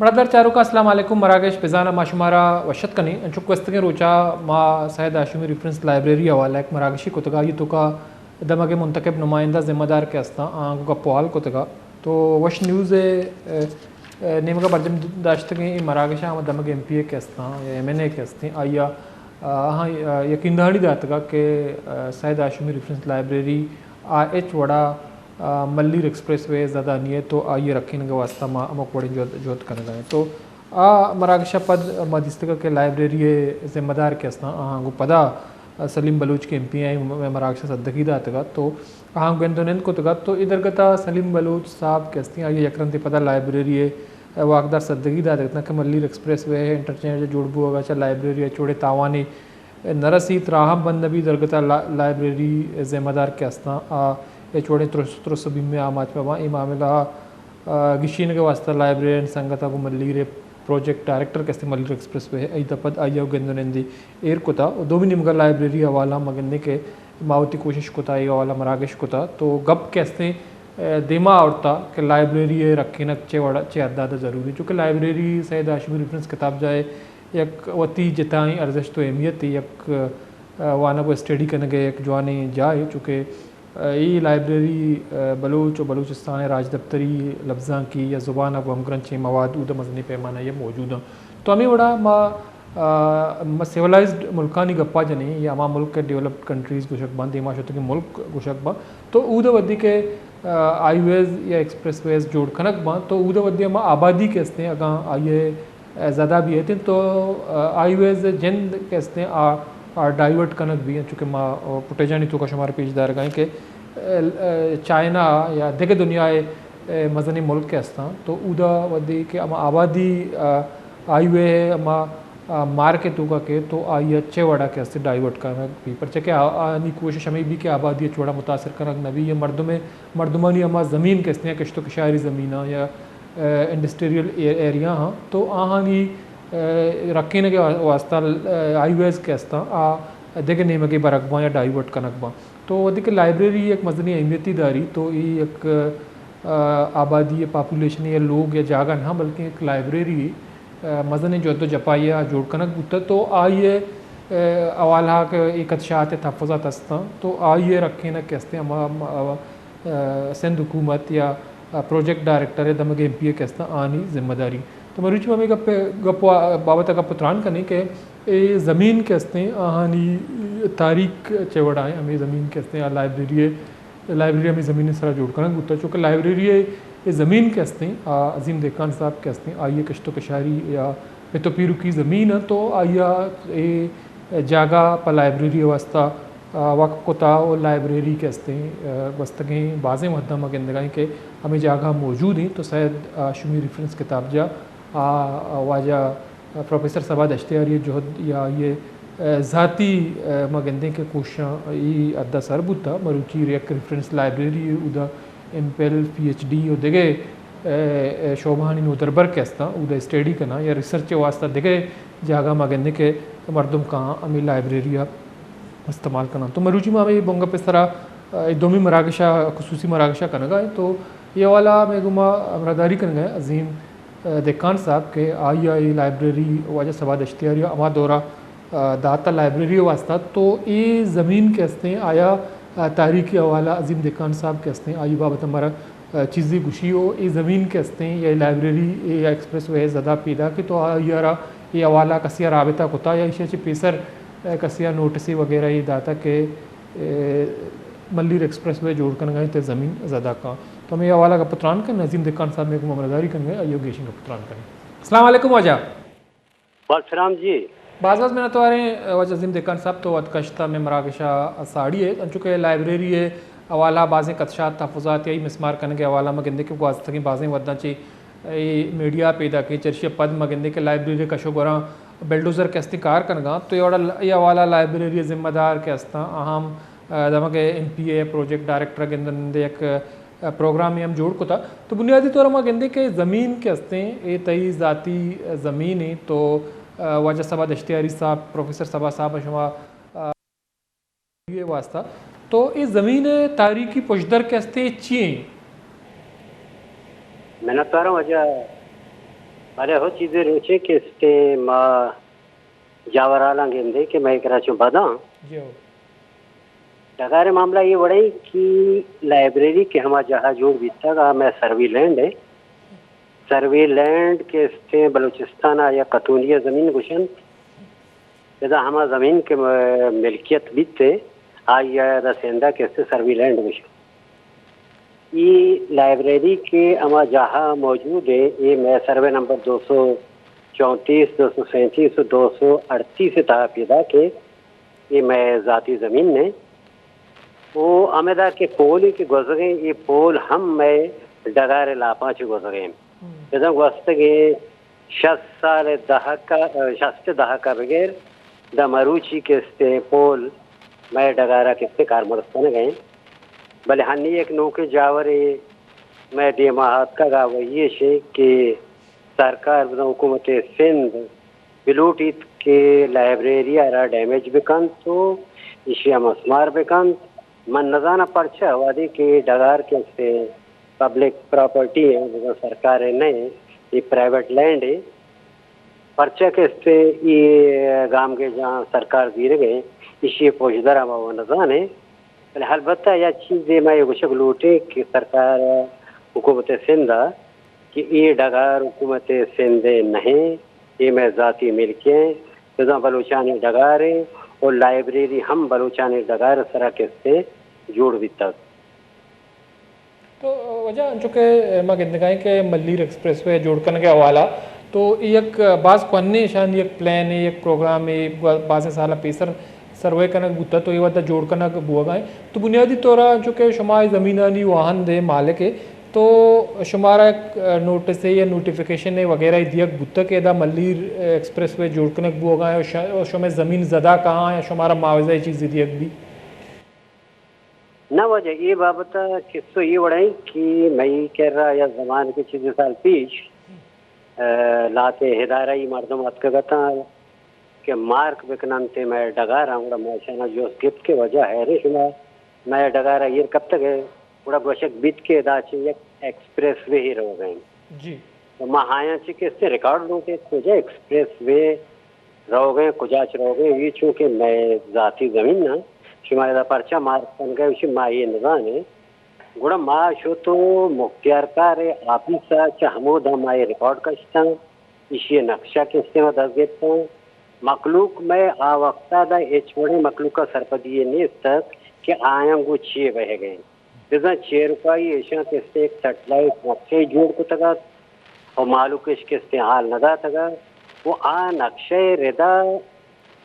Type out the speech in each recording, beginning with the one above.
مڑادار چاروکاں، السلام علیکم۔ مراگش بزاناں ما شمارا وش اتک کنیں۔ انچو کہ گوستگیں روچا ما سید ہاشمی ریفرنس لائبریری حوالہ یک مراگشے کتگا، آئی توکا دمگ منتخب نمائندہ ذمہ دار کہ استاں آہاں گوں گپ و حال کتگا۔ تو وش نیوز ء، ء، ء، نیمگا برجم داشتگیں اے مراگشا ہما دمگ ایم پی اے کہ استاں یا ایم این اے کہ استیں، آئی ء، آہاں، ء، یقین دہانی داتگا کہ، ء، سید ہاشمی ریفرنس لائبریری آ ہچ وڑا، ء، ملیر ایکسپریس وے زدہ نیت تو آئی ء رکھینگ ء واستہ ما ہمک وڑیں جہد، جہد کنگا ایں۔ تو آ مراگش ء پد ما دیستگ کہ لائبریری ء ذمہ دار کہ استاں، آہاں گوں پدا سلیم بلوچ کہ ایم پی اے مئے مراگش ء سدگی داتگ ات، تو آہاں گند و نند کتگ ات۔ تو اے درگت ء سلیم بلوچ صاحب کہ استیں، آئی ء یک رندے پدا لائبریری ء واکدار سدگی داتگ ات کہ ملیر ایکسپریس وے ء انٹرچینج ء جوڑ بوگ ء چہ لائبریری ء چوڑے تاوانے نہ رسیت، راہ ہم بند نہ بیت۔ درگت ء لا-، لائبریری ء ذمہ دار کہ استاں، آ اے چوڑیں ترس، ترس و بیم ء آماچ مہ باں۔ اے معاملہ ء آ، گیشینگ ء واستہ لائبریرین سنگت ء گوں ملیر ء پروجیکٹ ڈائریکٹر کہ استیں ملیر ایکسپریس وے ء، ای دپد آئی ء گند و نندی ایر کتا و دومی نیمگا لائبریری حوالہ ما گندیں کہ ما وتی کوشش کتا، اے حوالہ مراگش کتا۔ تو گپ کہ استیں، ء، دیما آورتا کہ لائبریری ء رکھینگ چہ وڑ، چہ حد ء ضروری، چونکہ لائبریری سید ہاشمی ریفرنس کتاب جاہ ء یک وتی جتائیں ارزشت و اہمیت یک، ء، وانگ و اسٹڈی کنگ ء یک جوانیں جاہے، چونکہ اے لائبریری، ء، بلوچ و بلوچستان ء راجدپتری لبزانکی یا زبان ء گوں ہمگرنچیں مواد اود ء مزنیں پیمانہ ء موجود انت۔ تو ہمے وڑا ما، ء، ما سیولائزڈ ملکانی گپا جنیں یا ہما ملک کہ ڈیولپڈ کنٹریز گوشگ بنت، دیما شتگیں ملک گوشگ بنت، تو اود ء ودی کہ، ء، ہائی ویز یا ایکسپریس ویز جوڑ کنگ بنت، تو اود ء ودی ہما آبادی کہ استیں، اگاں آئی ء زیادہ بیت انت تو، آ، ہائی ویز جند کہ استیں آ، آ ڈائیورٹ کنگ بی انت، چونکہ ما، آ، فوٹیجانی توکا شمارا پیش دارگائیں کہ، آ، آ، چائنا یا دگہ دنیا ء، آ، مزنیں ملک کہ استاں تو اودا ودی کہ ہما آبادی، آ، ہائی وے ہما، آ، مارک ء توکا کہ تو آئی ء چہ وڑا کہ استیں ڈائیورٹ کنگ بی، پرچہ کہ آ، آنی کوشش ہمیں بی کہ آبادی ء چہ وڑا متاثر کنگ نہ بی یا مردم، مردمانی ہما زمین کہ استیں کشت و کشاری زمیناں یا ء، انڈسٹریل اے-، ایریا ہاں، تو آہانی، ء، رکینگ ء واسطہ، ء، ہائی ویز کہ استاں، آ دگہ نیمگے برگ باں یا ڈائیورٹ کنگ باں۔ تو وھدے کہ لائبریری یک مزنیں اہمیتی داری، تو اے یک، ء، آبادی ء پاپولیشن یا لوگ یا جاگہ نہ، بلکہ یک لائبریری، ء، مزنیں جہد و جپائی ء جوڑ کنگ بوتہ، تو آئی ء، ء، حوالہ کہ اے خدشات ء تحفظات استاں، تو آئی ء رکینگ کہ استیں ہما، ہما، ء، سندھ حکومت یا پروجیکٹ ڈائریکٹر ء دمگ ایم پی اے کہ استاں آہانی ذمہ داری۔ تو مروچی ما ہمے گپ، گپ وا-، بابت ء گپ ء تران کنیں کہ اے زمین کہ استیں آہانی تاریخ چہ وڑا ایں، ہمے زمین کہ استیں آ لائبریری ء، لائبریری ہمے زمین ء سرا جوڑ کنگ بوتگ، چونکہ لائبریری ء اے زمین کہ استیں آ عظیم دہقان صاحب کہ استیں آئی ء کشت و کشاری یا پت و پیرکی زمین ء، تو آئی ء اے جاگہ پہ لائبریری ء واستہ، آ، وقف کتا و لائبریری کہ استیں، آ، گوستگیں بازیں وھداں ما گندگائیں کہ ہمے جاگہ موجود ایں، تو سید ہاشمی ریفرنس کتابجاہ، آ، آ، واجہ پروفیسر صبا دشتیاری ء جہد یا آئی ء، آ، ذاتی، آ، ما گندیں کہ کوششاں ای حد ء سر بوتا، مروچی یک ریفرنس لائبریری اودا M Phil, P H D و دگہ، ء، ء، شعبہانی نودربر کہ استاں، اود ء اسٹڈی کناں یا ریسرچ ء واستہ دگہ جاگہ ما گندیں کہ مردم کاں ہمے لائبریری ء استعمال کناں۔ تو مروچی ما ہمے بنگپ ء سرا، ء، دومی مراگش ء، خصوصی مراگش ء کنگا ایں۔ تو اے حوالہ ء مئے گوما ہمراہداری کنگا ایں عظیم، ء، دہقان صاحب کہ آئی ء اے لائبریری واجہ صبا دشتیاری ء ہما دورہ ء، داتہ لائبریری ء واستہ۔ تو اے زمین کہ استیں آیا، ء، تاریخی حوالہ عظیم دہقان صاحب کہ استیں آئی بابت ء مارا، ء، چیزے گوشی و اے زمین کہ استیں یا لائبریری یا ایکسپریس وے زدہ پیداک ایں، تو آئی ء را اے حوالہ کسی ء رابطہ کتا یا ایشی ء چہ پیسر، ء، کسی ء نوٹسے وغیرہ اے داتا کہ، ء، ملیر ایکسپریس وے جوڑ کنگا ایں تے زمین زدہ کاں۔ تو ہمے حوالہ گپ تران کن، عظیم دہقان صاحب مئے گوما ہمراہداری کنگا ایں، آئی ء گیشیں گپ تران کنیں۔ السلام علیکم واجہ۔ وعلیکم سلام جی۔ باز باز منتواریں واجہ عظیم دہقان صاحب، تو وت کشت ء مئے مراگش ء ساڑی ئے، انچو کہ لائبریری ء حوالہ بازیں خدشات، تحفظات یا مسمار کنگ ء حوالہ ما گندیں کہ گوازتگیں بازیں وھداں چہ اے میڈیا پیداک ایں، چرشی ء پد ما گندیں کہ لائبریری ء کش ء گوراں بلڈوزر کہ استیں کار کنگا انت، تو اے وڑا ل-، اے حوالہ لائبریری ء ذمہ دار کہ استاں، آہاں ہم، ء، دمگ ء M P A project director ء گند ء نند ء یک پروگرامے ہم جوڑ کتا۔ تو بنیادی طور ء ما گندیں کہ زمین کہ استیں، اے تئی ذاتی زمین ایں، تو، ء، واجہ صبا دشتیاری صاحب، پروفیسر صبا صاحب ء شما، ء، اے واسطہ۔ تو اے زمین ء تاریخی پشدر کہ استیں، چی ایں؟ منتواراں واجہ بلے ہو چیزے روچے کہ استیں ما جاورالاں گندیں کہ مئے کرا چوں بداں۔ جی ہو۔ ڈگار معاملہ یہ وڑیں کہ لائبریری کہ ہما جاہا جوڑ بیتگ، آ مئے سروی لینڈ ہے۔ سروی لینڈ کہ استیں بلوچستان آ یا قطونیہ زمین گوشنت۔ ادا ہما زمین کہ م-، ملکیت بیت، آئی ء ادا سندھ ء کہ استیں سروی لینڈ گوشنت۔ ای لائبریری کہ ہما جاہا موجود ہے، اے مئے سروے نمبر دو سو چونتیس، دو سو سینتیس و دو سو اڑتیس ء تہا پیداک ہے۔ اے مئے ذاتی زمین ہے۔ او ہمدا کہ پولے کہ گوزگیں، اے پول ہم مئے ڈگار لاپاں چہ گوزگیں۔ بزاں گوستگیں شست سال ء دہک ء، شست ء دہک ء بگر داں مروچی کہ استیں پول مئے ڈگار ء کہ استیں کارمرز کنگ ء انت۔ بلے ہنی یک نوکیں جاورے مئے دیما آتکگ ء وہی ایش انت کہ سرکار بزاں حکومت سندھ بلوٹیت کہ لائبریری ء را ڈیمیج بکنت و ایشی ء مسمار بکنت۔ من نزاناں پرچا وہدے کہ ڈگار کہ استیں پبلک پراپرٹی ہیں، بزاں سرکار ء نہ ہیں، یہ پرائیویٹ لینڈ ہے۔ پرچا کہ استیں یہ گامگیجاں سرکار زیرگ ہیں، ایشی پوشدار ہم وہ نزان ہیں۔ بلے البتہ یا چیزے ما یہ گوشگ لوٹیں کہ سرکار حکومت سندھ ء کہ اے ڈگار حکومت سندھ ء نہ ہیں، اے مئے ذاتی ملک ہیں، بزاں بلوچانی ڈگار ہیں اور لائبریری ہم بلوچانی ڈگار سرا کسے جوڑ بیتگ۔ تو وجہ انچو کہ ما گندگائیں کہ ملیر ایکسپریس وے جوڑ کنگ ء حوالہ تو اے یک باز کوہنیں شان یک پلان ہے، یک پروگرام ہے، بازیں سال پیسر سروے کنگ بوتگ تو اے وھد ء جوڑ کنگ بوگ ء انت۔ تو بنیادی طور ء انچو کہ شما اے زمینانی واہند ء مالک ء تو شمارا یک نوٹس ء یا نوٹیفکیشن ء وغیرہ ء دیگ بوتگ کہ ادا ملیر ایکسپریس وے جوڑ کنگ بوگ ء انت و ش-، و شمئے زمین زدا کہاں یا شمارا معاوضہ ء چیزے دیگ بی؟ نہ واجہ، اے بابت ء قصہ اے وڑ انت کہ مئی کرا یا زمان کے چیزے سال پیش، ء، لہتے ادارہ ای مردم اتکگ اتاں کہ مارک بکننت مئے ڈگاراں، گڑا ما اشانا جست گپت کہ وجہ حیرے شما مئے ڈگارا ایر کپتگ ئے، گڑا گوشگ بیت کہ ادا چہ یک ایکسپریس وے روگ ء انت۔ جی۔ تو ما آیاں چہ کسے ریکارڈ لوٹیت، کجا ایکسپریس وے روگ ء انت، کجا چہ روگ ء انت، اے چونکہ مئے ذاتی زمین ء، شما ادا پرچا مارک کنگ ء، اشی ما اے نزانیں۔ گڑا ما شت و مختیار کار ء آفیس ء چہ ہمودا ما اے ریکارڈ کشتاں، ایشی ء نقشہ کسے ما دست گپتاں۔ مخلوق مئے آ وقت ء دا ہچ وڑیں مخلوق ء سرپدی یے نیست ات کہ آیاں گوں چے بہگ ء انت۔ بزاں چیرکائی ایشاں کسے یک سیٹلائٹ نقشہ جوڑ کتگ ات و مہلوک اش کسے حال نہ داتگ ات و آ نقشہ ء ردا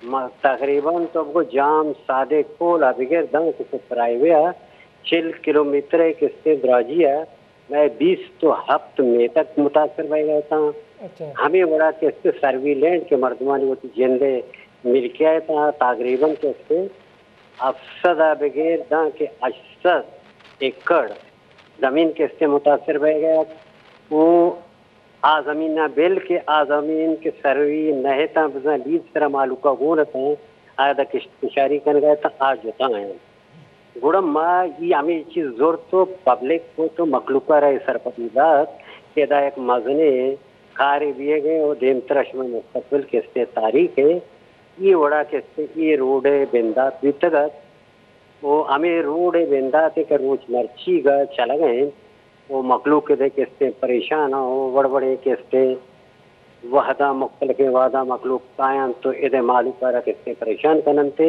م-، تقریباً تو بگو جام صادق پول ء بگر داں کہ سپرائیوے ء چل کلومیٹر ء کسے دراجی ء مئے بیست و ہپت میتگ متاثر بئیگ ء اتاں۔ اچھا۔ ہمے وڑا کسے سروی لینڈ کہ مردمانی وتی جند ء ملکیت ء تقریباً کسے ہفت سد ء بگر داں کہ ہشت سد ایکڑ زمین کسے متاثر بئیگ ء ات۔ او آ زمین ء بل کہ آ زمین کہ سروی نہ اتاں، بزاں لیز سرا مہلوک ء گون اتاں، آ ادا کشت کشاری کنگ ء اتاں، آ جتا انت۔ گڑا ما ای ہمے چیز زرت و پبلک کت و مخلوق ء را اے سرپدی دات کہ ادا یک مزنیں کارے بیگ ء و دیمترا شمئے مستقبل کسے تاریخ ء اے وڑا کسے اے روڈ ء بندات بیتگ ات۔ و ہمے روڈ ء بندات ء کہ روچ مرچیگ ء چلگ ء انت و مخلوق ادے کستیں پریشان ء و وڑ وڑیں کستیں وہداں، مختلفیں وہداں مخلوق کاینت و ادے مہلوک ء را کستیں پریشان کن انت۔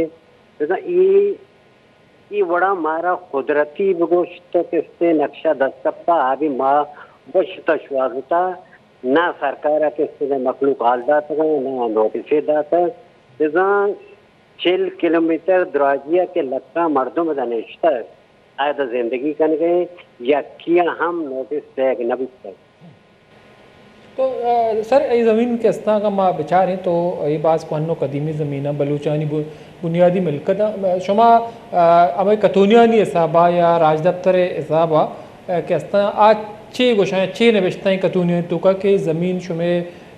بزاں اے، اے وڑا مارا قدرتی بگوشت کستیں نقشہ دست کپتا، آ بھی ما گوشتا شوازتا، نہ سرکار ء کستیں مخلوق حال داتگ، نہ نوٹسے داتگ۔ بزاں چل کلومیٹر دراجی ء کہ لکاں مردم ادا نشتگ، آ ادا زندگی کنگ ء، یکے ء ہم نوٹس دیگ نہ بوتگ۔ تو، آ، سر، اے زمین کہ استاں اگاں ما بچاریں تو اے باز کوہن و قدیمی زمین ء، بلوچانی بو-، بنیادی ملکت ء۔ شما، آ، ہمے کتونیانی حساب ء یا راجدپتر ء حساب ء، آ، کہ استاں آ چے گوشاں، چے نبشتہ ایں کتونیانی توکا کہ زمین شمے،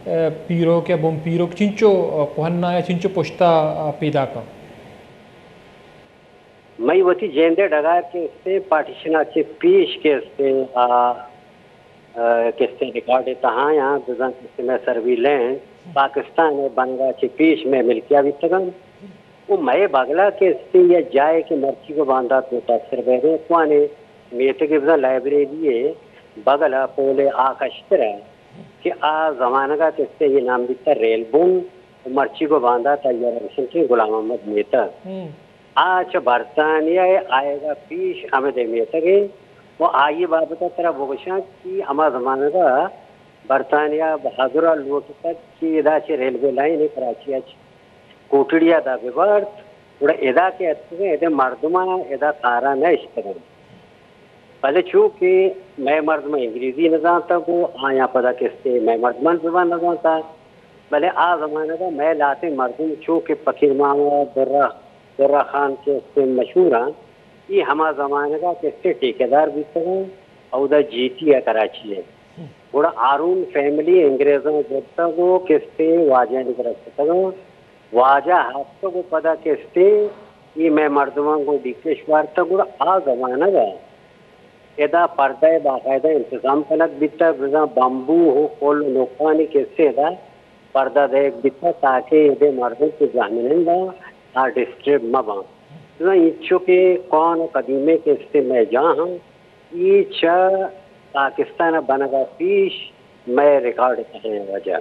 آ، پیروک یا بن پیروک چنچو، آ، کوہن ء یا چنچو پشت ء، آ، پیداک ء؟ مئی وتی جیندے ڈگار کہ استیں پارٹیشن ء چہ پیش کہ استیں، آ، کستے ریکارڈ تہا یا بزاں کستے مئے سروی لینڈ پاکستان ء بنگا چہ پیش مئے ملکیا بیتگاں۔ و مئے بگلا کستے یا جائے کہ مرچی کو باندات متاثر بہ گئے، کوانی میتگ بزاں لائبریری ء بگلا پول آ کشتر ء کہ آ زمانگا کستے یہ نام بیتا ریل بن و مرچی کو باندات آئی ء را گوشنتی غلام محمد میتگ۔ آ چہ برطانیہ ء آیگ ء پیش ہمد ء میتگ ء و آئی ء بابت ء ترا بگوشاں کہ ہما زمانگ ء برطانیہ بہادر ء لوٹتگ کہ ادا چہ ریلوے لائن ء کراچی ء چہ کوٹڑی ء دا بہ بارت، گڑا ادا کہ اتکگ ء ادے مردماں ادا کارا نہ اشتگ انت۔ بلے چونکہ مئے مردم انگریزی نہ زانتگ و آیاں پدا کستے مئے مردمان زبان نہ زانتگ، بلے آ زمانگ ء مئے لہتیں مردم چونکہ پکیر ماما درا، درا خان کستے مشہور انت، ای ہما زمانگ ء کستے ٹھیکیدار بیتگ انت، اودا جی ٹی ء کراچی ء۔ گڑا ہارون فیملی انگریزاں زرتگ و کستے واجہانی کرا شتگ انت۔ واجہ ہپتگ و پدا کستے ای مئے مردماں گوں ڈیکش وارتگ، گڑا آ زمانگ ء ادا پردہ ء باقاعدہ انتظام کنگ بیتگ، بزاں بمبو و کل و نوکانی کستے ادا پردہ دئیگ بیتگ تاکہ ادے مردم کہ زہمنند آں آ ڈسٹرب مہ باں۔ بزاں اینچو کہ کون و قدیمیں کستے مئے جاہ ہم ای چہ پاکستان ء بنگ ء پیش مئے ریکارڈ ء تہا واجہ۔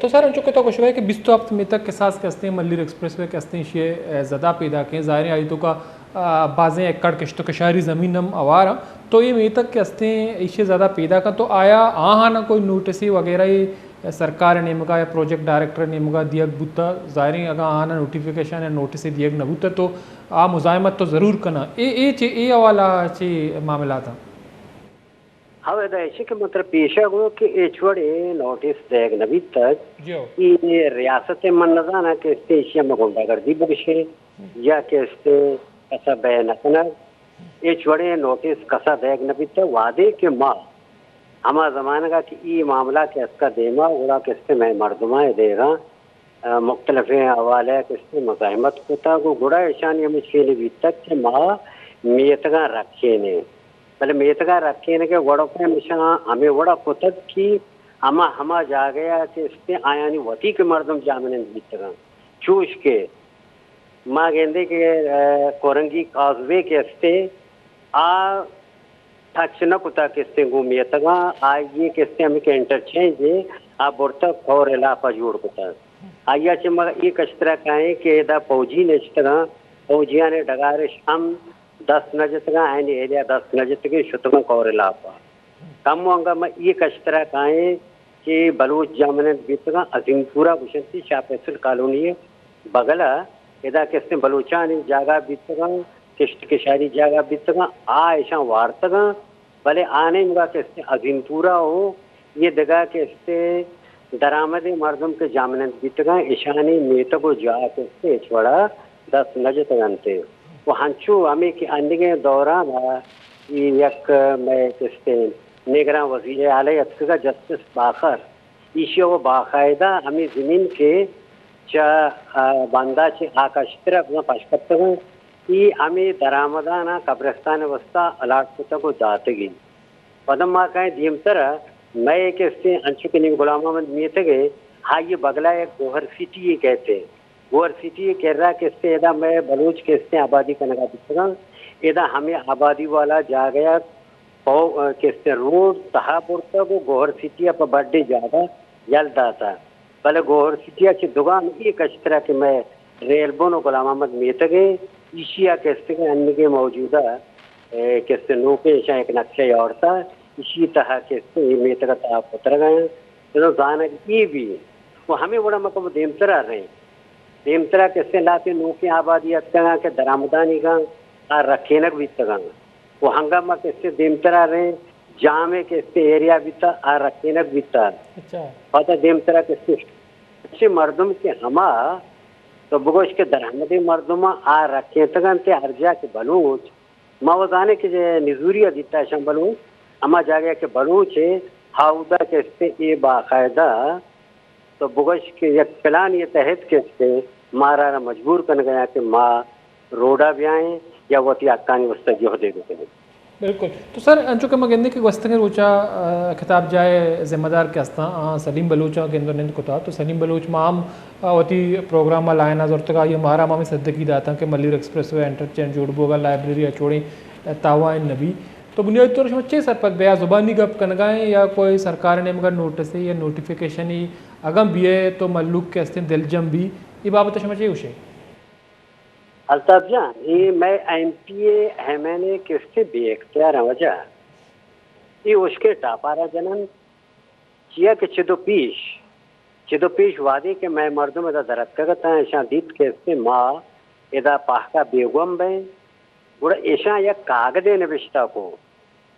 تو سر انچو کہ تو گوشگ ء کہ بیست و ہپت میتگ کساس کہ استیں، ملیر ایکسپریس وے کہ استیں، ایشی ء زدا پیداک ایں۔ ظاہر ایں آئی توکا، آ، بازیں ایکڑ کشت و کشاری زمین ہم ہوار ایں۔ تو اے میتگ کہ استیں ایشی ء زدا پیداک ایں، تو آیا آہانا کوئی نوٹسے وغیرہ سرکار ء نیمگا یا پروجیکٹ ڈائریکٹر ء نیمگا دیگ بوتا؟ ظاہر ایں اگاں آہانا نوٹیفیکیشن یا نوٹسے دیگ نہ بوتا تو آ مزاحمت تو ضرور کناں۔ اے، اے چے، اے حوالہ چے معاملات ایں؟ ہو، ادا ایشی کہ من ترا پیشا گوں کہ اے چوڑے نوٹس دیگ نہ بیتگ۔ جو۔ ای ریاست من نزاناں کہ استے ایشی ہم گنڈا گردی بگشے یا کہ استے کسا بے نہ کنگ۔ اے چوڑے نوٹس کسا دیگ نہ بیتگ۔ وہدے کہ ما ہما زمانگا کہ ای معاملہ کہ اسکا دیما گڑا کہ استے مئے مردماں دیگا ء مختلفیں حوالہ ء کستے مزاحمت کتگ و گڑا اشانی ہمے چیلے بیتگ کہ ما میتگاں رکھینیں۔ بلے میتگاں رکھینگ ء وڑ ء پیم اشاں ہمے وڑ ء کتگ کہ ہما، ہما جاگہ ء کستے آیانی وتی کہ مردم جاہمنند بیتگاں۔ چوش کہ ما گندے کہ، ء، کورنگی کازوے کہ استے، آ ٹچ نہ کتگ کستیں گوں میتگاں، آئی ء کستیں ہمے کہ انٹرچینج ء آ برتگ کور علاقہ جوڑ کتگ۔ آئی ء چہ ما اے کشترا کائیں کہ ادا پوجی نشتگاں، پوجیانی ڈگارش ہم دست نہ جتگاں، آیانی ایریا دست نہ جتگیں، شتگاں کور علاقہ۔ کمو انگا ما اے کشترا کائیں کہ بلوچ جاہمنند بیتگاں، عظیم پورا گوشنتی شاہ فیصل کالونی ء بغل ء ادا کستیں بلوچانی جاگہ بیتگاں، کشت کشاری جاگہ بیتگاں، آ اشاں وارتگاں، بلے آ نیمگا کستیں عظیم پورا و یہ دگہ کستیں درآمدیں مردم کہ جاہمنند بیتگاں، اشانی میتگ و جاہ کستیں ہچ وڑا دست نہ جتگ انت۔ و ہنچو ہمے کہ انیگیں دوران ء ای یک مئے کستیں نگراں وزیر اعلی اتکگ ء جسٹس باخر، ایشی ء باقاعدہ ہمے زمین کہ چہ، ء، بندا چہ آ کشتر ء بزاں پشکپتگ انت، ای ہمے درآمداناں قبرستان ء واسطہ الاٹ کتگ و داتگی۔ پدا ما کائیں دیمتر ء مئے کستیں انچو کہ نی غلام محمد میتگ ء آئی ء بگلا یک گوہر سٹی یے کہتے۔ گوہر سٹی ء کرا کستیں ادا مئے بلوچ کستیں آبادی کنگا بیتگاں۔ ادا ہمے آبادی والا جاگہ ء پو-، کستیں روڈ تہا برتگ و گوہر سٹی ء پہ بڈے جاگہ یل داتگ۔ بلے گوہر سٹی ء چہ دگان اے کشترا کہ مئے ریل بن و غلام محمد میتگ ء ایشی ء کستگیں انیگیں موجودہ، اے، کستیں نوکیں ایشاں یک نقشہ آورتہ، ایشی تہا کستیں اے میتگ ء تہا پترگ ء انت۔ بزاں زانگ اے بی و ہمے وڑا ما کمو دیمترا رئیں۔ دیمترا کستیں لہتیں نوکیں آبادی اتکگاں کہ درآمدانیگاں آ رکینگ بیتگاں۔ و ہنگا ما کستیں دیمترا رئیں، جامے کستیں ایریا بیتا، آ رکینگ بیتا۔ اچھا۔ پدا دیمترا کستیں چہ مردم کہ ہما تو بگوش کہ درآمدیں مردماں آ رکینتگ انت، ہر جا کہ بلوچ، ما و زانیں کہ نزوری ء بیتا اشاں بلوچ، ہما جاگہ کہ بلوچ ء ہاودا کہ استیں اے باقاعدہ تو بگوش کہ یک پلانی تحت کہ استیں مارا را مجبور کنگ ء کہ ما روڈا بیائیں یا وتی حقانی واسطہ جہدے بکنیں۔ بالکل۔ تو سر، انچو کہ ما گندیں کہ گوستگیں روچا، آ، کتاب جاہ ءِ ذمہ دار کہ استاں، آ، سلیم بلوچ آں کہ اندر نند کتا، تو سلیم بلوچ ما ہم، آ، وتی پروگرام ءَ لائن ءَ زرتگ، آئی ءَ مارا ہم ہمے سدکی داتاں کہ ملیر ایکسپریس وے انٹرچینج جوڑ بوگ ءَ لائبریری ءَ چوڑیں، آ، تاوان نہ بی۔ تو بنیادی طور شما چے سرپد بے آ زبانی گپ کنگا ایں یا کوئی سرکار ءِ نیمگا نوٹسے یا نوٹیفیکیشنے اگاں بیئے تو مہلوک کہ استیں دلجم بی، اے بابت ءَ شما چے گوشے؟ الطاف جان، اے مئے ایم پی اے، ایم این اے کہ استیں بے اختیار ایں وجہ، اے اشکیں ٹاپارا جنن، چیا کہ چدو پیش، چدو پیش وہدے کہ مئے مردم ادا در اتکگ اتاں، اشاں دیت کہ استیں ما ادا پہکا بیگم بیں، گڑا اشاں یک کاگدے نبشتہ کو۔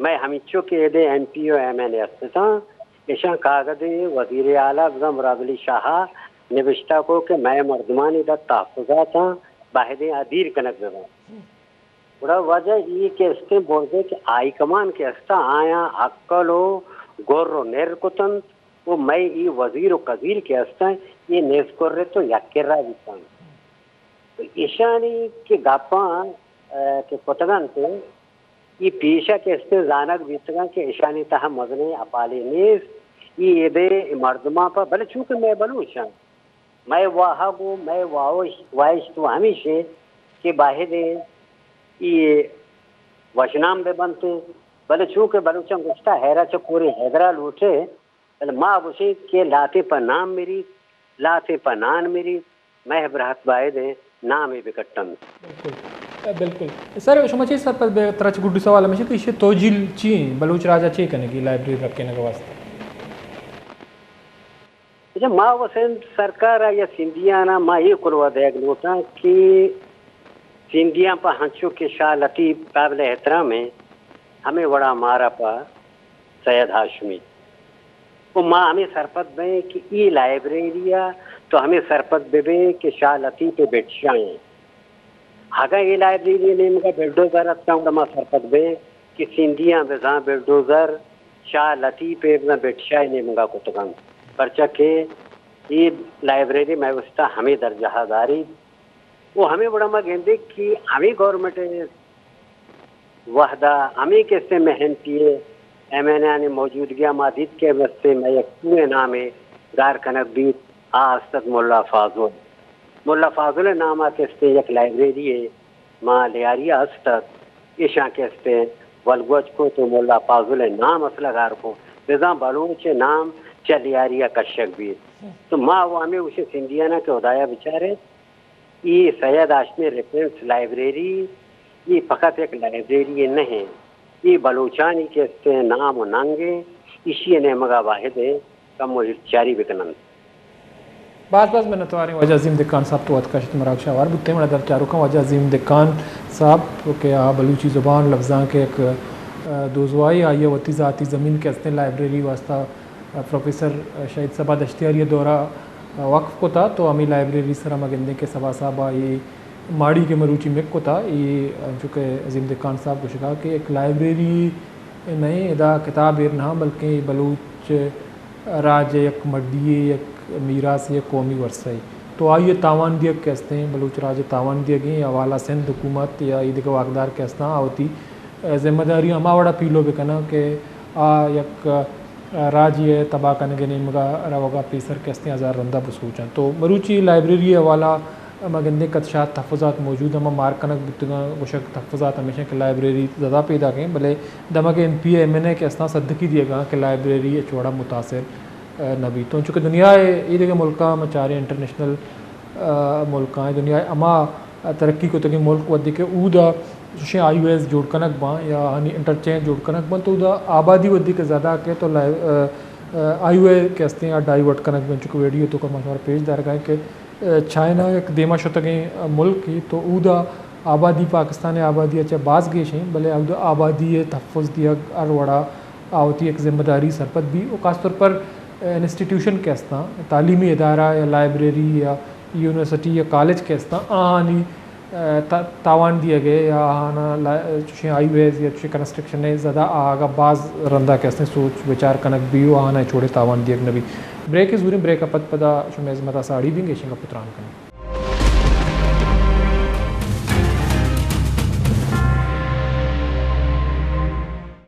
مئے ہمینچو کہ ایدے ایم پی او ایم این اے است اتاں، اشاں کاگدے وزیر اعلیٰ بزاں مراد علی شاہ ءَ نبشتہ کو کہ مئے مردمانی دت تحفظات آں، باہدیں ادیر کنگ بہ بنت۔ گڑا وجہ ای کہ استیں برزے کہ ہائی کمان کہ استاں، آیاں ہکل و گر و نر کتنت و مئے ای وزیر و قزیر کہ استاں، اے نیز کرت و یک کرا بیتنت۔ تو ایشانی کہ گپاں، اه، کہ کتگ انت، ای پیشا کہ استیں زانگ بیتگاں کہ ایشانی تہا مزنیں اپالے نیست، ای ایدے مردماں پہ، بلے چونکہ مئے بلوچاں، مئے واہگ و مئے واہش-، واہشت و ہمیشیں کہ باہدیں ای وشنام بہ بنت، بلے چونکہ بلوچاں گوشتہ، حیرا چہ کوریں حیدرا لوٹے، بلے ما گوشیں کہ لاتیں پہ نام مریت، لاتیں پہ نان مریت، مئے براہت باید ایں نامے بکٹنت۔ بالکل، بالکل۔ سر، شما چے سرپد بے، ترا چہ گڈی سوال ہمیش کہ ایشی توجیل چی ایں؟ بلوچ راج ءَ چے کنگی لائبریری رکینگ ءِ واسطہ؟ اچھا، ما و سندھ سرکار ءَ یا سندھیان ءَ ما اے کلوہ دئیگ لوٹاں کہ سندھیاں پہ ہنچو کہ شاہ لطیف قابل احترام ایں، ہمے وڑا مارا پہ سید ہاشمی۔ و ما ہمے سرپد بئیں کہ ای لائبریری ءَ تو ہمے سرپد بہ بئے کہ شاہ لطیف ءِ بٹشاہ ایں۔ اگاں اے لائبریری ءِ نیمگ ءَ بلڈوزر اتکاں، گڑا ما سرپد بئیں کہ سندھیاں بزاں بلڈوزر شاہ لطیف ءِ بزاں بٹشاہ ءِ نیمگ ءَ کتگ انت، پرچا کہ اے لائبریری مئے واستا ہمے درجہ ءَ داریت۔ و ہمے وڑا ما گندیں کہ ہمے گورنمنٹ ءِ وہدا ہمے کہ استیں مئے ایم پی اے، ایم این اے آنی موجودگی ءَ ما دیت کہ استیں مئے یک ٹوئیں نامے گار کنگ بیت، آ است ات ملا فاضل۔ ملا فاضل ءِ نام ءَ کہ استیں یک لائبریری یے ما لیاری ءَ است ات، ایشاں کہ استیں ولگوج کت و ملا فاضل ءِ نام اصل ءَ گار کت، بزاں بلوچ ءِ نام چہ لیاری ءَ کشگ بیت۔ تو ما و ہمے گوشیں سندھیاناں کہ ہدایا بچارے، اے سید ہاشمی ریفرنس لائبریری، اے فقط یک لائبریری یے نہ انت، اے بلوچانی کہ استیں نام و ننگ انت، ایشی ءِ نیمگ ءَ باید انت کمو ہیرتچاری بکن انت۔ باز باز منتواریں واجہ عظیم دکان صاحب، تو وت کشت مراگ شاوار بوتیں۔ مڑا در چاروکاں واجہ عظیم دکان صاحب کہ آ بلوچی زبان لبزانک ءِ یک، ءَ، دوزواہے، آئی ءَ وتی ذاتی زمین کہ استیں لائبریری واسطہ پروفیسر شہید صبا دشتیاری ءِ دور ءَ وقف کتا، تو ہمے لائبریری سرا ما گندیں کہ صبا صاحب ءَ اے ماڑی کہ مروچی مک کتا، اے انچو کہ عظیم دکان صاحب گوشگا کہ یک لائبریری نہ ایں، ادا کتاب ایر نہ، بلکیں اے بلوچ راج ءِ یک مڈی یے، یک میراثے، یک قومی ورثہ یے۔ تو آئی ءِ تاوان دیگ کہ استیں، بلوچ راج ءِ تاوان دیگ ایں، حوالہ سندھ حکومت یا اے دگہ واکدار کہ استاں، آ وتی ذمہ داری ہما وڑا پیلو بکناں کہ آ یک راجے ءِ تباہ کنگ ءِ نیمگ ءَ روگ ءَ پیسر کہ استیں ہزار رندا بسوچاں۔ تو مروچی لائبریری ءِ حوالہ ما گندیں کت شات تحفظات موجود، ہما مار کنگ بوتگاں، گوشگ تحفظات ہمیش انت کہ لائبریری زدا پیداک انت، بلے دمگ ءَ ایم پی اے، ایم این اے کہ استاں سدکی دیگاں کہ لائبریری ہچ وڑا متاثر نہ بیت۔ تو انچو کہ دنیا ءِ اے دگہ ملکاں ما چاریں انٹرنیشنل، آ، ملکاں، دنیا ءِ ہما ترقی کتگیں ملک، وھدے کہ اودا چوشیں ہائی ویز جوڑ کنگ باں یا آنی انٹرچینج جوڑ کنگ باں، تو اودا آبادی وھدے کہ زیادہ کہ تو لائ-، آ، آ، ہائی وے کہ استیں آ ڈائیورٹ کنگ باں، چونکہ ویڈیو تو کہ ما شمارا پیش دارگا ایں کہ، آ، چائنا یک دیما شتگیں ملکے، تو اودا آبادی پاکستان ءِ آبادی ءَ چہ باز گیش ایں، بلے اودا آبادی ءِ تحفظ دیگ ہر وڑا آ وتی یک ذمہ داری سرپد بی و خاص طور پر انسٹیٹیوشن کہ استاں، تعلیمی ادارہ یا لائبریری یا یونیورسٹی یا کالج کہ استاں، آہانی، آ، تا-، تاوان دیگ ءَ یا آہانا لا-، چوشیں ہائی ویز یا چوشیں کنسٹرکشن ءِ زدا آہگا باز رندا کہ استیں سوچ وچار کنگ بی و آہانا چوڑے تاوان دیگ نہ بی۔ بریک ءَ زوریں، بریک ءَ پد پدا شمئے ہزمتا ساڑی بیں، گیشیں گپ و تران کنیں۔